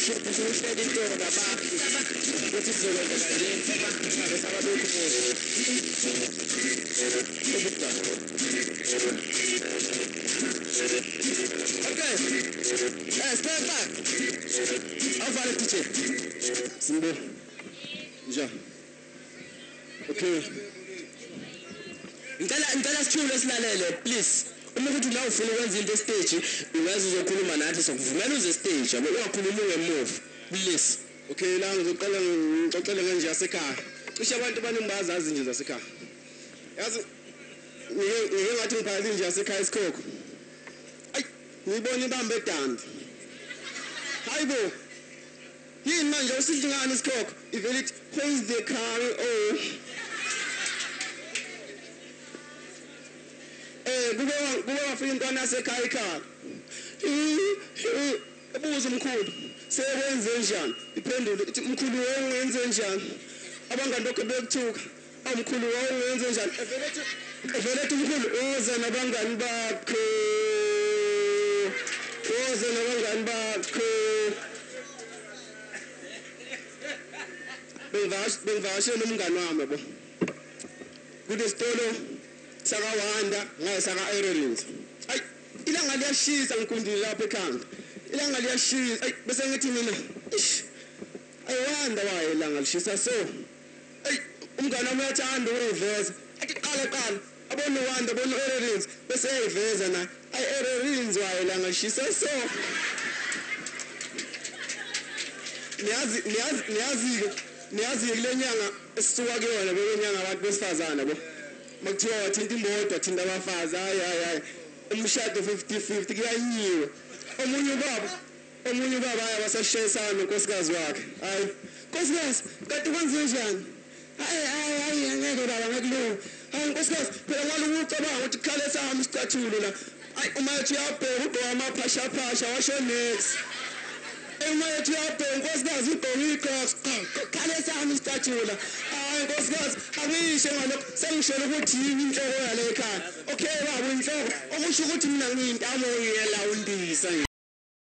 Usuhleli into nabantu ukuthi sizokwenza kanjeni besaba lokhu. Okay. Stand back. Awuvale DJ. Simbo. Nja. Okay. Ngicela sithule silalele please. Uma ukuthi la ufuna ukwenza into stage ungaze uzokhuluma nathi sokuvumela uze stage yabo ungakhulumi ngemuva please. Okay la ngizoqala ngixoxele ngenje yasekhaya. Cishe abantu abaningi bayazazi nje zasekhaya. Yazi ngike ngathi ngibhala inje yasekhaya isikhokho. Ayi ngibona ibambe edambi. Hayibo. Yini manje usidlingani isikhokho? Ivele ithi who is the car oh. Kube wafika intwana yasekhaya ikhaya. Ebuza umkhulu sekwenze njani? Iphendule ithi mkhulu wongenze njani? Abangani bakhe bekuthuka. Awumkhulu wongenze njani? Evele ethi umkhulu uze nabangani bakho. Uze nabangani bakho. Bengivakashela umngani wami yabo. Kunesitolo sakaWanda ngaye saka Erelins. Ay ilanga liyashisa ngikundile lapha ekhanda. Ilanga liyashisa. Ay bese ngithi mina ish ayiwanda waye ilanga lishisa so. Ay umngani wami uyathanda ukuyiveza. Athi qala abona uWanda abona uErelins bese eyiveza na. Ay Erelins waye ilanga lishisa so. Niyazi kule nyanga esisuka kuyona benyanga abantu besifazana bo. Makuthiwa wathinta imoto wathinta abafazi hayi umshado 50-50 kuyanyiwe. Omunye ubaba hayi wasashayisana nonkosikazi wakhe. Hayi nkosikazi kanti kwenziwe njani? Hayi angeke baba ngakulunga. Hayi nkosikazi phela ngaloku ucabanga ukuthi kukhale sami isicathulo la. Hayi uma ethi uyabheka ugqoka amaphashaphasha washo next. Uma ethi uyabheka nkosikazi ugqoka iqoqo khale sami isicathulo. Hayi nkosikazi angisho ngalokho sengishela ukuthi yini inhloko yale ekhaya. Okay baba inhloko okusho ukuthi mina ngiyintamo yelawundisa.